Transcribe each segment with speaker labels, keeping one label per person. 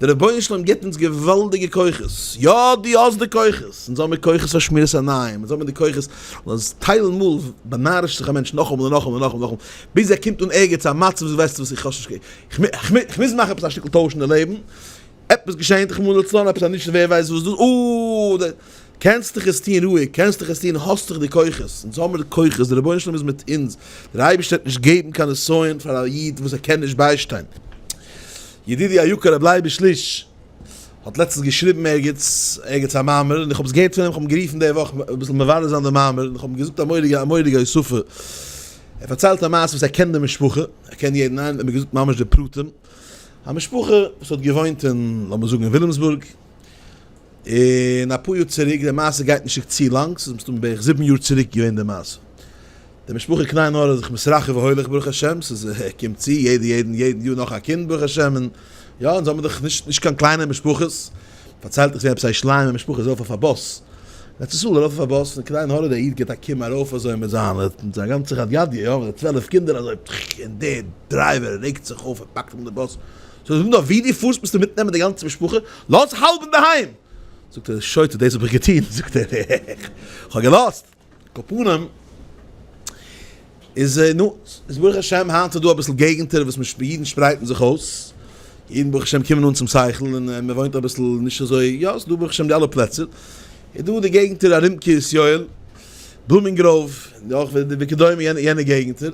Speaker 1: דער רבונו של עולם גיבט אונז געוואלדיגע כוחות, יא דו האסט די כוחות, אונז האבן מיר כוחות פאר שמירת עיניים, אונז האבן מיר די כוחות, און אז טייל מאל באנארישט זיך א מענטש נאכאמאל און נאכאמאל און נאכאמאל און נאכאמאל, ביז ער קומט אן ערגעץ א מצב וואס ווייסטו וואס איך האב נישט איך מוז מאכן עפעס א שטיקל טויש אין די לעבן, עפעס געשענט רחמנא לצלן עפעס א נישט ווער ווייסט וואס דאס אוי די קענסט דיך עס טון רואיג קענסט דיך עס טון האסט דיך די כוחות אונז האמיר די כוחות די רבונו של עולם איז מיט אונז דער אייבערשטער וועט נישט געבן קיין נסיון פאר א איד וואס ער קען נישט ביישטיין ידידי היקר רבי לייביש ליש האט לעצטנס געשריבן ערגעץ ערגעץ א מאמר און איך האב עס געהערט פון אים איך האב אים גערופן די וואך אביסל מברר זיין די מאמר און איך האב אים געזאגט א מורא'דיגע א מורא'דיגע הוספה ער פארציילט א מעשה וואס ער קען די משפחה ער קען יעדן איינעם ער האט מיר געזאגט ממש די פרטים. א משפחה וואס האט געוואוינט אין, לאמיר זאגן אין וויליאמסבורג, און אפאר יאר צוריק, די מעשה גייט נישט צו לאנג, ס'איז מסתמא בערך זיבן יאר צוריק געווען די מעשה. די משפחה קיין עין הרע איז זיך מתרחב והולך ברוך השם, ס'איז קומט צו יעדע יעדן יעדן יאר נאך א קינד ברוך השם, און יא אונז האבן דאך נישט נישט קיין קליינע משפחות, פארציילט איך ווי עפעס א ירושלימ'ער משפחה איז ארויף אויף א באס, אין ארץ ישראל ארויף אויף א באס, און קיין עין הרע דער איד גיבט א קום ארויף אזוי מיט זיין מיט זיין גאנצע חד גדיא, יא, מיט די 12 קינדער אזוי, און דער דרייווער רעגט זיך אויף ער פאקט אן די באס, זאגט אים נאר ווי דו פארסט מוזטו מיטנעמען די גאנצע משפחה, לאז האלב אינדערהיים! זאגט ער, שוטה דאס האב איך געטון, זאגט ער, איך האב געלאזט, כל פנים איז נו, איז ברוך השם היינט איז דא אביסל געגנטער וואס מען אידן שפרייטן זיך אויס, אידן ברוך השם קומען אן צום שכל און מען וואוינט אביסל נישט אזוי, יא ס'איז דא ברוך השם די אלע פלעצער, איז דא די געגנטער ארום קרית יואל, בלומינג גראוו, וכדומה יענע געגנטער.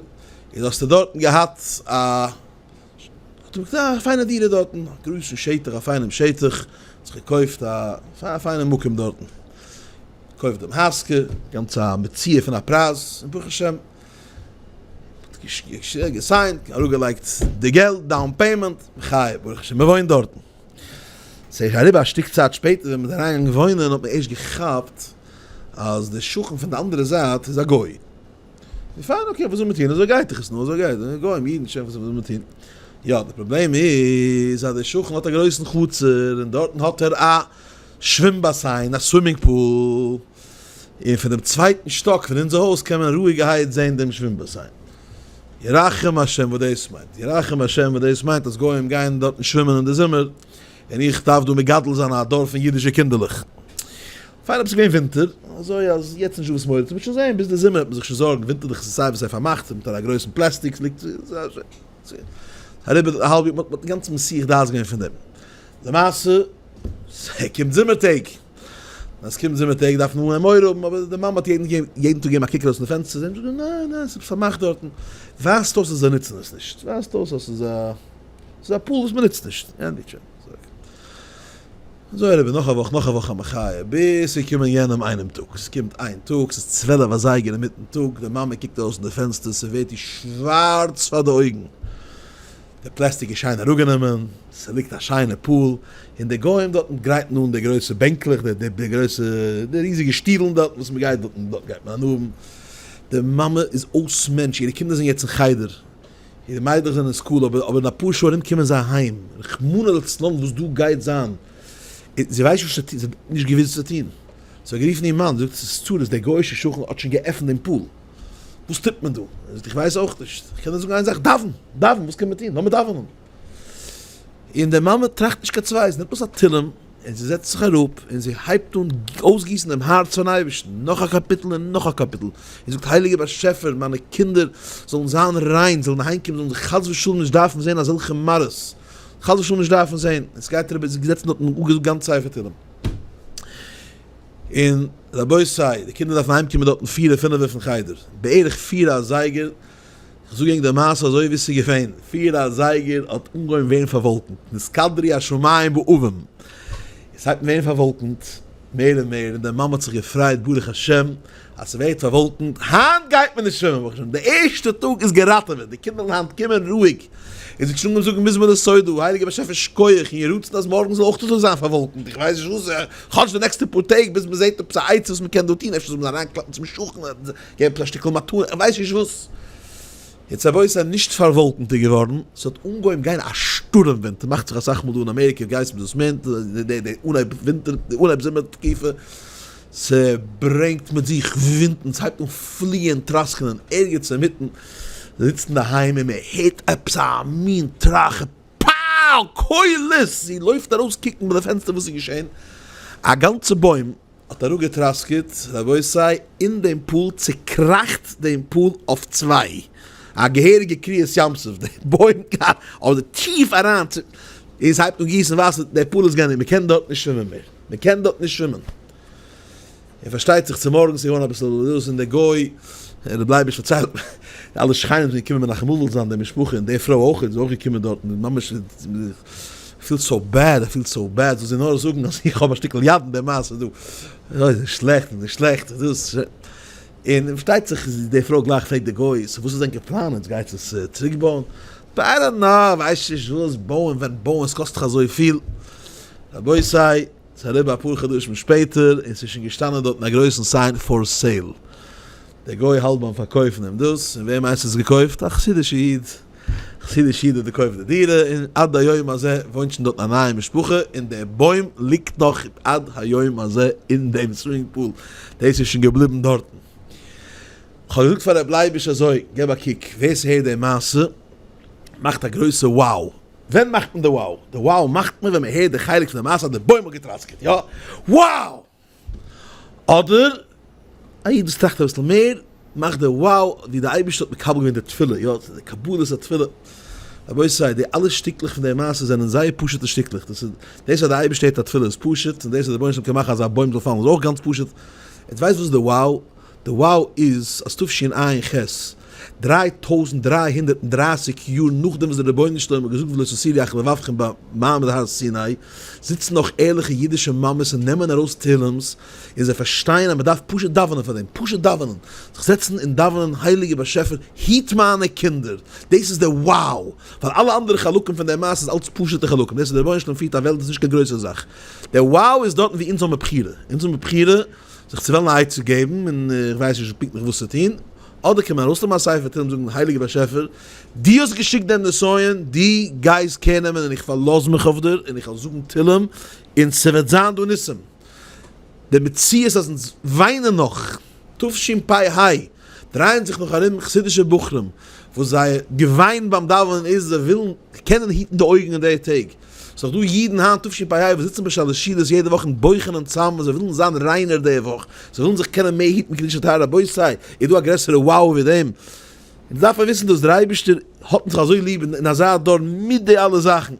Speaker 1: איז האסטו דארטן געהאט א האט ער געזאגט א פיינע דירה דארטן, א גרויסן שטח, א פיינעם שטח, האט זיך געקויפט א פיינעם מקום דארטן, געקויפט דעם הייזקע, גאנץ א מציאה פון א פרייז, און ברוך השם, געסיינט, אראפגעלייגט די געלט, down payment, מחיה, ברוך השם, מען וואוינט דארטן. ס'איז אריבער א שטיק צייט שפעטער ווען מ'איז אריינגעגאנגען וואוינען האט מען ערשט געכאפט אז דער שכן פון די אנדערע זייט איז א גוי. נו פיין okay וואס זאל מען טון אזוי גייט דאך עס נו אזוי גייט גוים אידן שוין וואס זאל מען טון יא די פראבלעם איז אז דער שכן האט א גרויסן חצר און דארטן האט ער א שווים באסיין א swimming pool און פון דעם צווייטן שטאק פון אונזער הויז קען מען רואיגערהייט זען דעם שווים באסיין ירחם השם וואס דאס מיינט ירחם השם וואס דאס מיינט אז גוים גייען דארטן שווימען אין די זומער און איך דארף דא מגדל זיין א דור פון אידישע קינדערלעך. פיין אויב ס'איז געווען ווינטער, אזוי אז יעצט נישט דא וואס מורא צו, מ'וועט שוין זעהן ביז די זומער וועט מען זיך שוין זארגן, ווינטער דאך איז סיי ווי סיי פארמאכט, מיט אזא גרויסן פלעסטיק ס'ליגט אריבער א האלב יאר, מ'האט אינגאנצן מסיח דעת געווען פון דעם. למעשה ס'קומט זומער טעג, אז ס'קומט זומער טעג דארף מען אנהייבן מורא האבן, אבער די מאמע האט יעדן יעדן טאג געגעבן א קוק ארויס פון די פענסטער, זעהן ניין ניין ס'איז פארמאכט דארטן, ווייזט אויס אז זיי נוצן עס נישט, ווייזט אויס אז ס'איז א ס'איז א pool וואס מ'נוצט נישט, ענדיגט שוין. אזוי אריבער נאך א וואך נאך א וואך א מחיה ביז ס'איז געקומען יענעם איינעם טאג, ס'קומט איין טאג ס'איז 12 אזייגער אינמיטן טאג, די מאמע קוקט ארויס אין די פענסטער ס'ווערט איר שווארץ פאר די אויגן, די פלעסטיק איז שיין אראפגענומען, ס'ליגט א שיינע pool, און די גוים דארטן גרייטן אן די גרויסע בענקלעך, די די גרויסע די ריזיגע שטולן דארטן וואס מ'גייט דארטן דארט גייט מען הנאה האבן, די מאמע איז אויס מענטש, אירע קינדער זענען יעצט אין חדר, אירע מיידלעך זענען אין school אבער אבער אין אפאר שעה ארום קומען זיי אהיים, רחמנא לצלן וואס דא גייט זיין, זי ווייסט נישט וואס צו טון, זי האט נישט געוואוסט וואס צו טון, זי האט גערופן איר מאן, זי זאגט ס'איז צרות, דער גוי'אישער שכן האט שוין געעפנט דעם pool, וואס טוט מען דא? ער זאגט איך ווייס אויך נישט, איך קען נאר זאגן איין זאך, דאווען, דאווען, וואס קען מען טון, לאמיר דאווענען. און די מאמע טראכט נישט קיין צוויי, זי נעמט אויס א תהלים, און זי זעצט זיך אראפ, און זי הייבט אן אויסגיסן דעם הארץ פארן אייבערשטן, נאך א קאפיטל און נאך א קאפיטל, און זאגט, הייליגער באשעפער, מיינע קינדער זאלן זיין ריין, זאלן אהיימקומען, זאלן זיך חס ושלום נישט דארפן זען אזעלכע מראות, חס ושלום נישט דארפן זען, און ס'גייט אריבער, זי איז געזעצן דארט און אפגעזאגט גאנץ ספר תהלים. און רבותי, די קינדער דארפן אהיימקומען דארטן פיר און פינף פון חדר, בערך פיר אזייגער, איך זאג ענק די מעשה אזוי ווי ס'איז געווען, פיר אזייגער האט אנגעהויבן ווערן פארוואלקנט, נתקדרו השמים בעבים, עס הייבט אן ווערן פארוואלקנט מער און מער, און די מאמע האט זיך געפרייט ברוך השם אז ס'ווערט פארוואלקנט, היינט גייט מען נישט שווימען ברוך השם, די ערשטע טאג איז געראטעוועט, די קינדער וועלן היינט קומען רואיג, און זיך שוין אנגעהויבן זאגן מזמור לתודה, הייליגער באשעפער שכוח, און יהי רצון אז מארגן זאל אויך אזוי זיין פארוואלקנט, איך ווייס נישט וואס, כאטש די נעקסטע פאר טעג ביז מ'זעט עפעס א עצה וואס מ'קען דא טון, אפשר זאל מען אריינקלאפן צום שכן, געב עפעס א שטיקל מתנה, איך ווייס נישט וואס. יעצט רבותי ס'איז נישט פארוואלקנט איז געווארן, ס'האט אנגעהויבן גיין א שטורעם ווינט, מאכט זיך אסאך מאל דא אין אמעריקע, ווייסט וואס דאס מיינט, די אנהייב ווינטער, די אנהייב זומער תקופה, ס'ברענגט מיט זיך ווינטן, ס'הייבט אן פליען טראסקענען ערגעץ אינמיטן, זיצט אינדערהיים און מ'הערט עפעס א מין טראך, פאו! Wow! קולות! זי לויפט ארויס קוקן ביי די פענסטער וואס איז געשען, א גאנצע בוים האט אראפגעטראסקעט, רבותי, אין דעם pool, צוקראכט דעם pool אויף צוויי, א געהעריגע קריעת ים סוף, די בוים אדער טיף אריין, און ס'הייבט אן גיסן וואסער, דער pool איז גענדיגט, מ'קען דארט נישט שווימען מער, מ'קען דארט נישט שווימען. און פארשטייט זיך צומארגנס איז געווארן אביסל דאס און דער גוי, ר' לייביש פארציילט מיר, די אלע שכנים זענען געקומען מנחם אבל זיין די משפחה און די פרוי אויך איז אויך געקומען דארטן און ממש feel so bad, I feel so bad, זאל זי נאר זאגן אז איך האב א שטיקל יד אין די מעשה דא, אוי ס'איז שלעכט און שלעכט און דאס, און פארשטייט זיך די פרוי גלייך פרעגט די גוי, so וואס איז ענקער פלאן, עטס גייטס עס צוריק בויען? I don't know, ווייס נישט וואס, בויען ווען בויען, עס קאסט דאך אזויפיל, רבותי. ס'איז אריבער אפאר חדשים שפעטער און ס'איז שוין געשטאנען דארטן א גרויסן sign for sale. דער גוי האלט ביים פארקויפן אים דאס, און ווער מיינסטו האט עס געקויפט? א חסידישע איד. א חסידישע איד האט געקויפט די דירה, און עד היום הזה וואוינט שוין דארטן א נייע משפחה, און דער בוים ליגט נאך עד היום הזה אין דעם swimming pool. דאס איז שוין געבליבן דארטן. כ'האב געזאגט פאר ר' לייביש אזוי, געב א קוק, ווער ס'הערט די מעשה מאכט א גרויסע wow. ווען מאכט מען די wow? די wow מאכט מען ווען מען הערט די חלק פון די מעשה אז די בוים האט געטראסקעט, יא? Wow! אדער א איד וואס טראכט אביסל מער מאכט די wow ווי די אייבערשטער האט מקבל געווען די תפילה, יא, די קבלת התפילה. רבותי, די אלע שטיקלעך פון די מעשה זענען זייער פשוט'ע שטיקלעך, דאס איז, דאס אז די אייבערשטער הערט א תפילה איז פשוט, און דאס אז די רבונו של עולם קען מאכן אז א בוים זאל פאלן איז אויך גאנץ פשוט. עטס ווייסט וואס איז די wow? די wow איז אז תשע"ח, 3330 יאר נאכדעם וואס דער רבונו של עולם האט געזאגט ולא תתורו אחרי לבבכם ביי מעמד הר סיני, זיצן נאך ערליכע אידישע מאמעס און נעמען ארויס תהילים'ס, און זיי פארשטייען אז מען דארף פשוט דאווענען פאר דעם, פשוט דאווענען, זיך זעצן און דאווענען, הייליגער באשעפער היט מיינע קינדער, דאס איז די wow, ווייל אלע אנדערע חלקים פון דער מעשה איז אלץ פשוט'ע חלקים, דאס אז דער רבונו של עולם פירט א וועלט איז נישט קיין גרויסע זאך, דער wow איז דארטן ווי אונז האבן בחירה, אונז האבן בחירה זיך צו וועלן א עצה געבן און איך ווייס נישט פונקטליך וואס צו טון, אדער קען מען ארויסנעמען א ספר תהילים זאגן הייליגער באשעפער דו האסט געשיקט דעם נסיון, דו גייסט care נעמען און איך פארלאז מיך אויף דיר און איך וועל זאגן תהילים און ס'וועט זיין דא ניסים. די מציאות אז אונז וויינען נאך תשפ"ה דרייען זיך נאך ארום חסידישע בחורים וואס זייער געוויין ביים דאווענען איז זיי ווילן קענען היטן די אויגן אין די טעג, ס'איז דאך דא אידן היינט תשפ"ה וואס זיצן ביי שלש סעודות יעדע וואך און בויכענען צאם ווייל זיי ווילן זיין ריינער די וואך, זיי ווילן זיך קענען מער היטן קדושה טהרה, רבותי, איז דא א גרעסערע wow ווי דעם? אונז דארף מען וויסן דאס דער אייבערשטער האט אונז אזוי ליב אין אזא דור מיט די אלע זאכן.